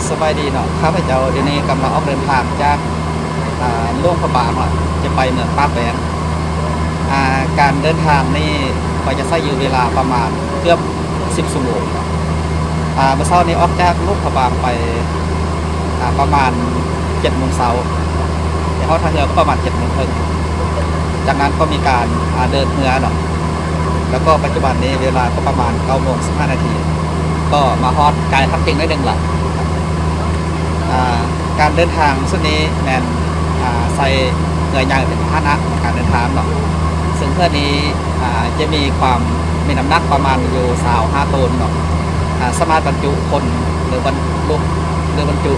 ສະບາຍດີເນາະ ຂ້າພະເຈົ້າດຽວນີ້ກຳລັງອອກເດີນທາງຈາກ ອາ ຫຼວງພະບາງເນາະ ຈະໄປເມືອງປາກແບງ. ອາ ການເດີນທາງນີ້ຂ້ອຍຈະໃຊ້ຢູ່ເວລາປະມານເກືອບສິບຊົ່ວໂມງເນາະ. ອາ ມື້ເຊົ້ານີ້ອອກຈາກຫຼວງພະບາງໄປ ອາ ປະມານເຈັດໂມງເຊົ້າ ໄປຮອດທ່າເຮືອກໍປະມານເຈັດໂມງເຄິ່ງ. ຈາກນັ້ນກໍມີການ ອາ ເດີນເຮືອເນາະ ແລ້ວກໍປັດຈຸບັນນີ້ເວລາກໍປະມານເກົ້າໂມງສິບຫ້ານາທີ ກໍມາຮອດກາຍທັບຕິງໜ້ອຍໜຶ່ງລະ. ອາ ການເດີນທາງຊຸດນີ້ແມ່ນ ອາ ໃຊ້ເຮືອໃຫຍ່ເປັນພາຫະນະໃນການເດີນທາງເນາະ ເຊິ່ງເຮືອນີ້ ອາ ຈະມີຄວາມ ມີນ້ຳໜັກປະມານຢູ່ຊາວຫ້າໂຕນເນາະ. ອາ ສາມາດບັນຈຸຄົນ ຫຼືບັນ ຫຼືບັນຈຸ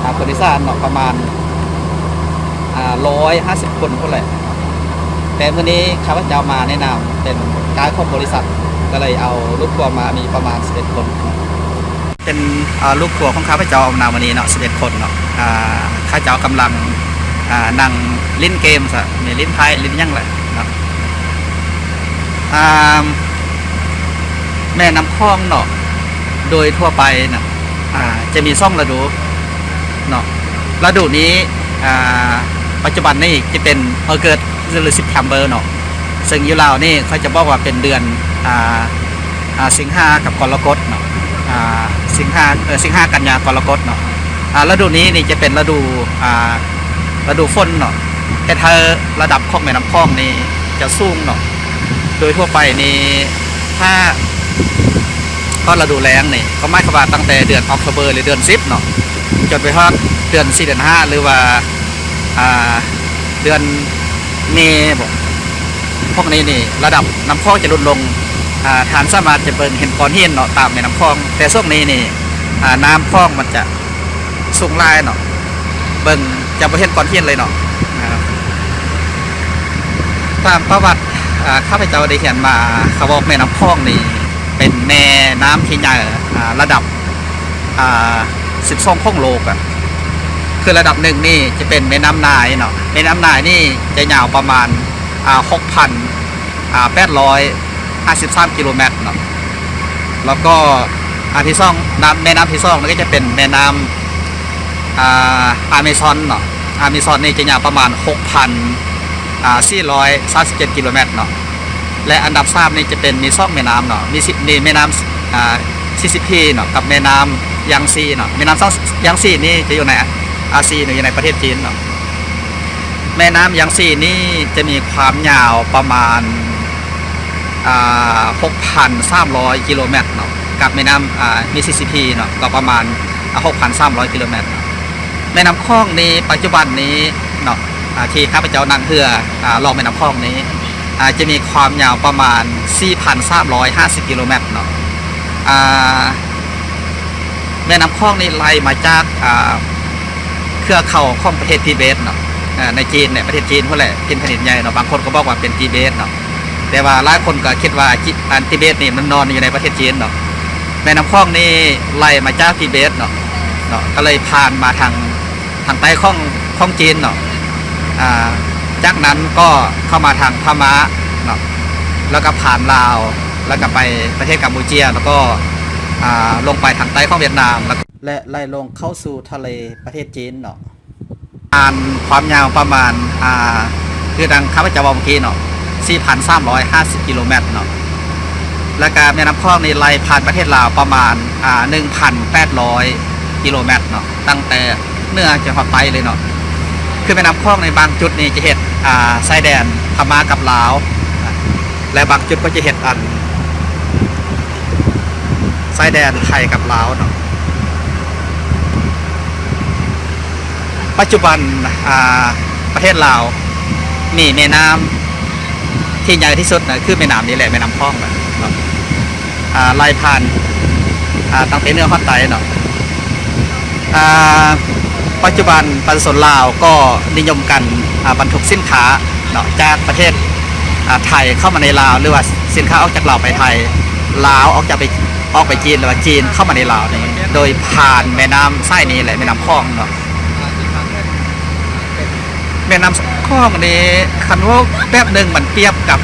ອາ ຜູ້ໂດຍສານເນາະ ປະມານ ອາ ຮ້ອຍຫ້າສິບຄົນພຸ້ນແຫຼະ. ແຕ່ມື້ນີ້ຂ້າພະເຈົ້າມາໃນນາມເປັນກາດຂອງບໍລິສັດ ກໍເລີຍເອົາລູກຄົວມາມີປະມານສິບເອັດຄົນ. ເປັນ ອາ ລູກຄົວຂອງຂ້າພະເຈົ້ານະມື້ນີ້ເນາະ ສິບເອັດຄົນເນາະ. ອາ ຂ້າເຈົ້າກຳລັງ ອາ ນັ່ງຫຼິ້ນເກມຊະ ມີຫຼິ້ນໄພ້ຫຼິ້ນຫຍັງແຫຼະເນາະ. ອາ ແມ່ນ້ຳຂອງເນາະ ໂດຍທົ່ວໄປນະ ອາ ຈະມີສອງລະດູເນາະ. ລະດູນີ້ ອາ ປັດຈຸບັນນີ້ຈະເປັນ August ຫຼື September ເນາະ ເຊິ່ງຢູ່ລາວນີ້ເຂົາຈະບອກວ່າເປັນເດືອນ ອາ ອາ ສິງຫາກັບກໍລະກົດເນາະ. ອາ ສິງຫາ ເອີ ສິງຫາ ກັນຍາ ກໍລະກົດເນາະ. ອາ ລະດູນີ້ນີ້ຈະເປັນລະດູ ອາ ລະດູຝົນເນາະ ເຮັດໃຫ້ລະດັບຂອງແມ່ນ້ຳຂອງນີ້ຈະສູງເນາະ. ໂດຍທົ່ວໄປນີ້ ຖ້າຮອດລະດູແລ້ງນີ້ ກໍໝາຍຄວາມວ່າຕັ້ງແຕ່ເດືອນ October ຫຼືເດືອນສິບເນາະ ຈົນໄປຮອດເດືອນສີ່ ເດືອນຫ້າ ຫຼືວ່າ ອາ ເດືອນເມບໍ ພວກນີ້ນີ້ລະດັບນ້ຳຂອງຈະຫຼຸດລົງ. ອາ ທ່ານສາມາດຈະເບິ່ງເຫັນກ້ອນຫີນເນາະ ຕາມແມ່ນ້ຳຂອງ ແຕ່ຊ່ວງນີ້ນີ້ ອາ ນ້ຳຂອງມັນຈະສູງຫຼາຍເນາະ ເບິ່ງຈະບໍ່ເຫັນກ້ອນຫີນເລີຍເນາະ. ອາ ຕາມປະຫວັດ ອາ ຂ້າພະເຈົ້າໄດ້ຮຽນມາ ເຂົາບອກແມ່ນ້ຳຂອງນີ້ເປັນແມ່ນ້ຳທີ່ໃຫຍ່ ອາ ລະດັບ ອາ ສິບສອງຂອງໂລກອະ ຄືລະດັບໜຶ່ງນີ້ຈະເປັນແມ່ນ້ຳນາຍເນາະ. ແມ່ນ້ຳນາຍນີ້ຈະຍາວປະມານ ອາ ຫົກພັນ ອາ ແປດຮ້ອຍຫ້າສິບສາມກິໂລແມັດເນາະ. ແລ້ວກໍອັນທີສອງ ນ້ຳ ແມ່ນ້ຳທີສອງນີ້ກໍຈະເປັນແມ່ນ້ຳ ອາ ອາເມຊອນເນາະ. ອາເມຊອນນີ້ຈະຍາວປະມານຫົກພັນ ອາ ສີ່ຮ້ອຍສາມສິບເຈັດກິໂລແມັດເນາະ. ແລະ ອັນດັບສາມນີ້ຈະເປັນ ມີສອງແມ່ນ້ຳເນາະ ມີ ມີແມ່ນ້ຳ ອາ ຊີຊີພີເນາະ ກັບແມ່ນ້ຳຢາງຊີເນາະ. ແມ່ນ້ຳຢາງຊີນີ້ຈະຢູ່ໃນອາຊີເນາະ ຢູ່ໃນປະເທດຈີນເນາະ. ແມ່ນ້ຳຢາງຊີນີ້ຈະມີຄວາມຍາວປະມານ ອາ ຫົກພັນສາມຮ້ອຍກິໂລແມັດເນາະ ກັບແມ່ນ້ຳ ອາ ມີຊີຊີພີເນາະ ກໍປະມານ ອາ ຫົກພັນສາມຮ້ອຍກິໂລແມັດ. ແມ່ນ້ຳຂອງນີ້ ປັດຈຸບັນນີ້ເນາະ ອາ ທີ່ຂ້າພະເຈົ້ານັ່ງເຮືອ ອາ ລ່ອງແມ່ນ້ຳຂອງນີ້ ອາ ຈະມີຄວາມຍາວປະມານສີ່ພັນສາມຮ້ອຍຫ້າສິບກິໂລແມັດເນາະ. ອາ ແມ່ນ້ຳຂອງນີ້ໄຫຼມາຈາກ ອາ ເຄືອເຂົາຂອງປະເທດທິເບດເນາະ ອາ ໃນຈີນແຫຼະ ປະເທດຈີນພຸ້ນແຫຼະ ຖິ່ນແຜ່ນດິນໃຫຍ່ເນາະ. ບາງຄົນກໍບອກວ່າເປັນຕີເບດເນາະ ແຕ່ວ່າຫຼາຍຄົນກໍຄິດວ່າ ຈີ ອັນຕີເບດນີ້ມັນນອນຢູ່ໃນປະເທດຈີນເນາະ. ແມ່ນ້ຳຂອງນີ້ໄຫຼມາຈາກຕີເບດເນາະ ເນາະ ກໍເລີຍຜ່ານມາທາງ ທາງໃຕ້ຂອງ ຂອງຈີນເນາະ. ອາ ຈາກນັ້ນກໍເຂົ້າມາທາງພະມ້າເນາະ ແລ້ວກໍຜ່ານລາວ ແລ້ວກໍໄປປະເທດກຳປູເຈຍ ແລ້ວກໍ ອາ ລົງໄປທາງໃຕ້ຂອງຫວຽດນາມ ແລະ ແລະ ໄຫຼລົງເຂົ້າສູ່ທະເລປະເທດຈີນເນາະ. ອາ ຄວາມຍາວປະມານ ອາ ຄືດັ່ງຂ້າພະເຈົ້າເວົ້າເມື່ອກີ້ເນາະ ສີ່ພັນສາມຮ້ອຍຫ້າສິບກິໂລແມັດເນາະ. ແລ້ວກະແມ່ນ້ຳຂອງນີ້ໄຫຼຜ່ານປະເທດລາວປະມານ ອາ ໜຶ່ງພັນແປດຮ້ອຍກິໂລແມັດເນາະ ຕັ້ງແຕ່ເໜືອຈົນຮອດໃຕ້ເລີຍເນາະ. ຄືແມ່ນ້ຳຂອງໃນບາງຈຸດນີ້ຈະເຮັດ ອາ ຊາຍແດນພະມ້າກັບລາວ ແລະ ບາງຈຸດກໍຈະເຮັດ ອັນ ຊາຍແດນໄທກັບລາວເນາະ. ປັດຈຸບັນ ອາ ປະເທດລາວມີແມ່ນ້ຳທີ່ໃຫຍ່ທີ່ສຸດນະ ຄືແມ່ນ້ຳນີ້ແຫຼະ ແມ່ນ້ຳຂອງນະເນາະ ອາ ໄຫຼຜ່ານ ອາ ຕັ້ງແຕ່ເໜືອຮອດໃຕ້ເນາະ. ອາ ປັດຈຸບັນປະຊາຊົນລາວກໍນິຍົມກັນ ອາ ບັນທຸກສິນຄ້າເນາະ ຈາກປະເທດ ອາ ໄທເຂົ້າມາໃນລາວ ຫຼືວ່າສິນຄ້າອອກຈາກລາວໄປໄທ ລາວອອກຈາກໄປ ອອກໄປຈີນ ຫຼືວ່າຈີນເຂົ້າມາໃນລາວນີ້ ໂດຍຜ່ານແມ່ນ້ຳສາຍນີ້ແຫຼະ ແມ່ນ້ຳຂອງເນາະ. ແມ່ນ້ຳຂອງນີ້ ຄັນເວົ້າແບບໜຶ່ງ ມັນປຽບກັບ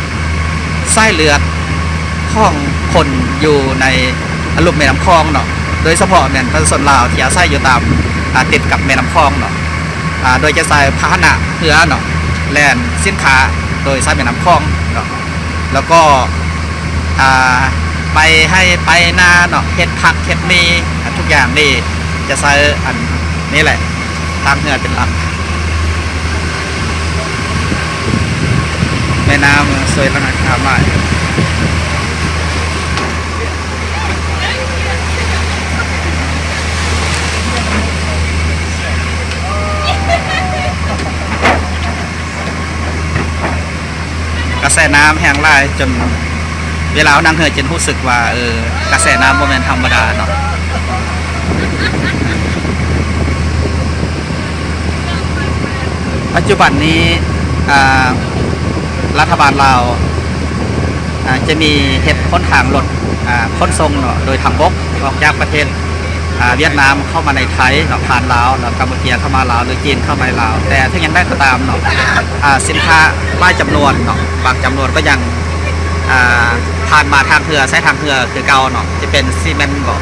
ສາຍເລືອດຂອງຄົນຢູ່ໃນລຸ່ມແມ່ນ້ຳຂອງເນາະ. ໂດຍສະເພາະແມ່ນປະຊາຊົນລາວທີ່ອາໄສຢູ່ຕາມ ອ່າ ຕິດກັບແມ່ນ້ຳຂອງເນາະ ອ່າ ໂດຍຈະໃຊ້ພາຫະນະເຮືອເນາະ ແລ່ນສິນຄ້າໂດຍສາຍແມ່ນ້ຳຂອງເນາະ ແລ້ວກໍ ອ່າ ໄປໄຮ່ໄປນາເນາະ ເຮັດຜັກເຮັດໝີ່ ອ່າ ທຸກຢ່າງນີ້ຈະໃຊ້ອັນນີ້ແຫຼະ ທາງເຮືອເປັນຫຼັກ. ແມ່ນ້ຳສວຍງາມຫຼາຍ. ກະແສນ້ຳແຮງຫຼາຍ ຈົນເວລາເຮົານັ່ງເຮືອຈຶ່ງຮູ້ສຶກວ່າ ເອີ ກະແສນ້ຳບໍ່ແມ່ນທຳມະດາເນາະ. ປັດຈຸບັນນີ້ ອ່າ ລັດຖະບານລາວ ອ່າ ຈະມີເຮັດຫົນທາງລົດ ອ່າ ຂົນສົ່ງເນາະ ໂດຍທາງບົກ ອອກຈາກປະເທດ ອ່າ ຫວຽດນາມເຂົ້າມາໃນໄທເນາະ ຜ່ານລາວເນາະ ກຳປູເຈຍເຂົ້າມາລາວ ຫຼື ຈີນເຂົ້າມາລາວ. ແຕ່ເຖິງຢ່າງໃດກໍຕາມເນາະ ອ່າ ສິນຄ້າຫຼາຍຈຳນວນເນາະ ບາງຈຳນວນກໍຍັງ ອ່າ ຜ່ານມາທາງເຮືອ ໃຊ້ທາງເຮືອຄືເກົ່າເນາະ ຈະເປັນຊີເມັນບໍ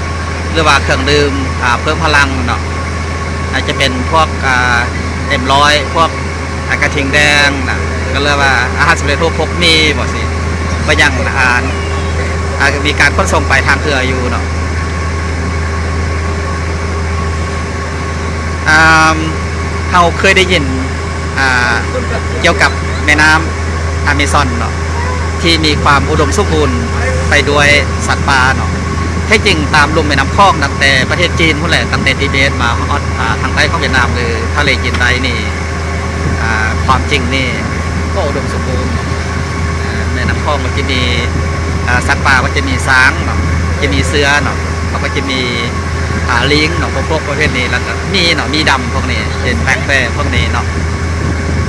ຫຼືວ່າເຄື່ອງດື່ມ ອ່າ ເພີ່ມພະລັງເນາະ ອາດຈະເປັນພວກ ອ່າ ເອັມຮ້ອຍ ພວກ ອ່າ ກະທິງແດງນະ ກໍເລີຍວ່າອາຫານສຳເລັດຮູບ ພວກໝີ່ບໍຊີ້ ກໍຍັງ ອ່າ ອ່າ ມີການຂົນສົ່ງໄປທາງເຮືອຢູ່ເນາະ. ອ່າ ເຮົາເຄີຍໄດ້ຍິນ ອ່າ ກ່ຽວກັບແມ່ນ້ຳອາເມຊອນເນາະ ທີ່ມີຄວາມອຸດົມສົມບູນໄປດ້ວຍສັດປ່າເນາະ. ແທ້ຈິງຕາມລຸ່ມແມ່ນ້ຳຂອງ ຕັ້ງແຕ່ປະເທດຈີນພຸ້ນແຫຼະ ຕັ້ງແຕ່ຕິເບດມາຮອດ ອ່າ ທາງໃຕ້ຂອງຫວຽດນາມ ຫຼື ທະເລຈີນໃຕ້ນີ້ ອ່າ ຄວາມຈິງນີ້ກໍອຸດົມສົມບູນເນາະ. ແມ່ນ້ຳຂອງມັນຈະມີ ອ່າ ສັດປ່າ ມັນຈະມີຊ້າງເນາະ ຈະມີເສືອເນາະ ແລ້ວກໍຈະມີ ອ່າ ລີງເນາະ ພວກ ພວກປະເພດນີ້ ແລ້ວກໍໝີ່ເນາະ ໝີ່ດຳພວກນີ້ ເປັນແບລັກແບພວກນີ້ເນາະ.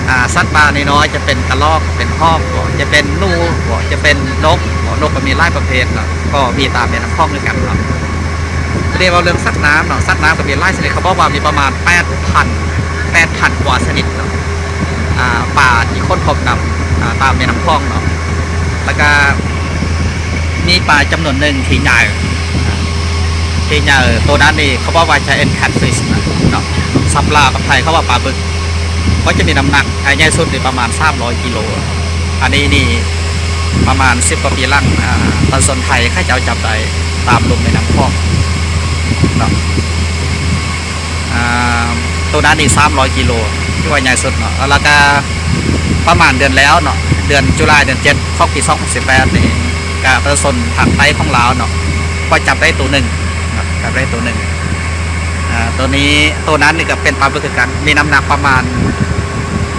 ອ່າ ສັດປ່ານ້ອຍໆ ຈະເປັນກະລອກ ເປັນຮອກບໍ ຈະເປັນໜູບໍ ຈະເປັນນົກບໍ ນົກກໍມີຫຼາຍປະເພດເນາະ ກໍມີຕາມແມ່ນ້ຳຂອງຄືກັນເນາະ. ເຮົາໄດ້ເວົ້າເລື່ອງສັດນ້ຳເນາະ ສັດນ້ຳກໍມີຫຼາຍຊະນິດ ເຂົາບອກວ່າມີປະມານແປດພັນ ແປດພັນກວ່າຊະນິດເນາະ ອ່າ ປາທີ່ຄົ້ນພົບນຳ ອ່າ ຕາມແມ່ນ້ຳຂອງເນາະ ແລ້ວກໍ ມີປາຈຳນວນໜຶ່ງທີ່ໃຫຍ່ ທີ່ໃຫຍ່ ໂຕນັ້ນນີ້ເຂົາບອກວ່າ giant catfish ເນາະ ສັບລາວກັບໄທເຂົາວ່າປາບຶກ ກໍຈະມີນ້ຳໜັກ ອ່າ ໃຫຍ່ສຸດນີ້ປະມານສາມຮ້ອຍກິໂລ ອັນນີ້ນີ້ປະມານສິບກວ່າປີຫຼັງ ອ່າ ປະຊາຊົນໄທເຂົາເຈົ້າຈັບໄດ້ຕາມລຸ່ມແມ່ນ້ຳຂອງເນາະ. ອ່າ ໂຕນັ້ນນີ້ສາມຮ້ອຍກິໂລ ຖືວ່າໃຫຍ່ສຸດເນາະ ແລ້ວກະປະມານເດືອນແລ້ວເນາະ ເດືອນຈຸລາ ເດືອນເຈັດ ຂອງປີສອງພັນສິບແປດນີ້ ກະປະຊາຊົນທາງໃຕ້ຂອງລາວເນາະ ກໍຈັບໄດ້ໂຕໜຶ່ງເນາະ ຈັບໄດ້ໂຕໜຶ່ງ. ອ່າ ໂຕນີ້ ໂຕນັ້ນນີ້ກະເປັນປາບຶກຄືກັນ ມີນ້ຳໜັກປະມານ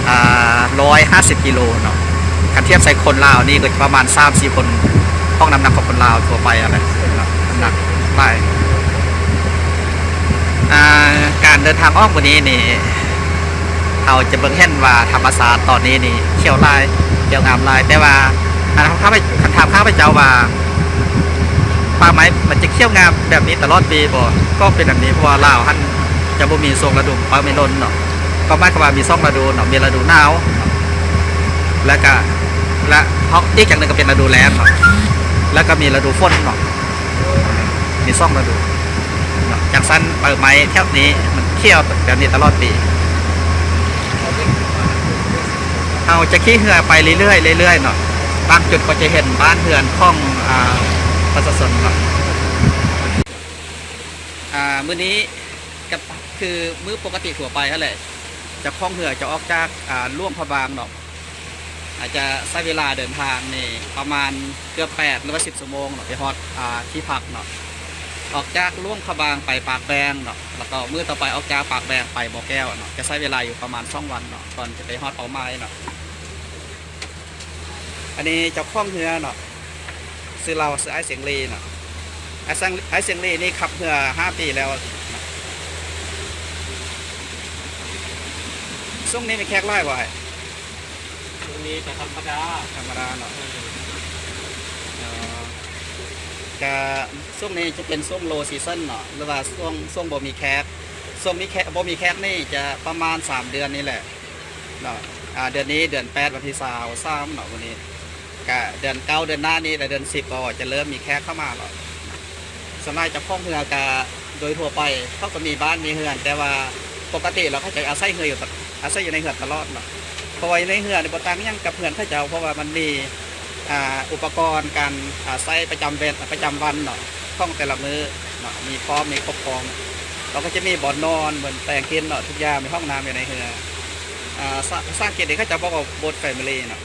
ອ່າ ຮ້ອຍຫ້າສິບກິໂລເນາະ ຄັນທຽບໃສ່ຄົນລາວນີ້ກໍຈະປະມານສາມສີ່ຄົນຂອງນ້ຳໜັກຂອງຄົນລາວທົ່ວໄປຫັ້ນແຫຼະເນາະ ນ້ຳໜັກຫຼາຍ. ອ່າ ການເດີນທາງອອກມື້ນີ້ນີ້ ເຮົາຈະເບິ່ງເຫັນວ່າທຳມະຊາດຕອນນີ້ນີ້ຂຽວຫຼາຍ ຂຽວງາມຫຼາຍ ແຕ່ວ່າ ຄັນຖາມຂ້າພະ ຄັນຖາມຂ້າພະເຈົ້າວ່າ ປ່າໄມ້ມັນຈະຂຽວງາມແບບນີ້ຕະຫຼອດປີບໍ? ກໍເປັນແບບນີ້ ເພາະວ່າລາວຫັ້ນຈະບໍ່ມີຊ່ວງລະດູປ່າໄມ້ຫຼົ່ນເນາະ ກໍໝາຍຄວາມວ່າມີສອງລະດູເນາະ ມີລະດູໜາວເນາະ ແລ້ວກະ ແລະ ເພາະອີກຢ່າງໜຶ່ງກໍເປັນລະດູແລ້ງເນາະ ແລ້ວກໍມີລະດູຝົນເນາະ ມີສອງລະດູເນາະ. ຈັ່ງຊັ້ນ ປ່າໄມ້ແຖວນີ້ມັນຂຽວແບບນີ້ຕະຫຼອດປີ. ເຮົາຈະຂີ່ເຮືອໄປເລື້ອຍໆ ເລື້ອຍໆເນາະ ບາງຈຸດກໍຈະເຫັນບ້ານເຮືອນຂອງ ອ່າ ປະຊາຊົນເນາະ. ອ່າ ມື້ນີ້ກໍຄືມື້ປົກກະຕິທົ່ວໄປຫັ້ນແຫຼະ ເຈົ້າຂອງເຮືອຈະອອກຈາກ ອ່າ ຫຼວງພະບາງເນາະ ອາດຈະໃຊ້ເວລາເດີນທາງນີ້ປະມານເກືອບແປດ ຫຼືວ່າສິບຊົ່ວໂມງເນາະ ໄປຮອດ ອ່າ ທີ່ພັກເນາະ. ອອກຈາກຫຼວງພະບາງໄປປາກແບງເນາະ ແລ້ວກໍມື້ຕໍ່ໄປອອກຈາກປາກແບງໄປບໍ່ແກ້ວເນາະ ຈະໃຊ້ເວລາຢູ່ປະມານສອງວັນເນາະ ກ່ອນຈະໄປຮອດເປົ້າໝາຍເນາະ. ອັນນີ້ເຈົ້າຂອງເຮືອເນາະ ຊື່ລາວວ່າຊື່ອ້າຍສຽງລີເນາະ. ອ້າຍສຽງ ອ້າຍສຽງລີນີ້ຂັບເຮືອຫ້າປີແລ້ວ. ຊ່ວງນີ້ມີແຂກຫຼາຍບໍ່ອ້າຍ? ຊ່ວງນີ້ກໍທຳມະດາ ທຳມະດາເນາະ. ເອີ ເອີ ກະຊ່ວງນີ້ຈະເປັນຊ່ວງ low season ເນາະ ຫຼືວ່າຊ່ວງ ຊ່ວງບໍ່ມີແຂກ. ຊ່ວງມີແຂກ ບໍ່ມີແຂກນີ້ຈະປະມານສາມເດືອນນີ້ແຫຼະເນາະ. ອ່າ ເດືອນນີ້ເດືອນແປດ ວັນທີຊາວສາມເນາະ ມື້ນີ້ ກະເດືອນເກົ້າ ເດືອນໜ້ານີ້ ແລະ ເດືອນສິບກໍຈະເລີ່ມມີແຂກເຂົ້າມາແລ້ວ. ສ່ວນຫຼາຍເຈົ້າຂອງເຮືອກະ ໂດຍທົ່ວໄປເຂົາກໍມີບ້ານມີເຮືອນ ແຕ່ວ່າປົກກະຕິແລ້ວເຂົາເຈົ້າອາໄສເຮືອນຢູ່ ອາໄສຢູ່ໃນເຮືອນຕະຫຼອດເນາະ. ເພາະວ່າຢູ່ໃນເຮືອນນີ້ບໍ່ຕ່າງຫຍັງກັບເຮືອນເຂົາເຈົ້າ ເພາະວ່າມັນມີ ອ່າ ອຸປະກອນການ ອ່າ ໃຊ້ປະຈຳເວັນ ປະຈຳວັນເນາະ ຂອງແຕ່ລະມື້ເນາະ ມີພ້ອມ ມີຄົບພ້ອມ. ເຂົາກໍຈະມີບ່ອນນອນ ບ່ອນແຕ່ງກິນເນາະ ທຸກຢ່າງ ມີຫ້ອງນ້ຳຢູ່ໃນເຮືອນ. ອ່າ ພາສາອັງກິດນີ້ເຂົາເຈົ້າບອກວ່າ boat family ເນາະ.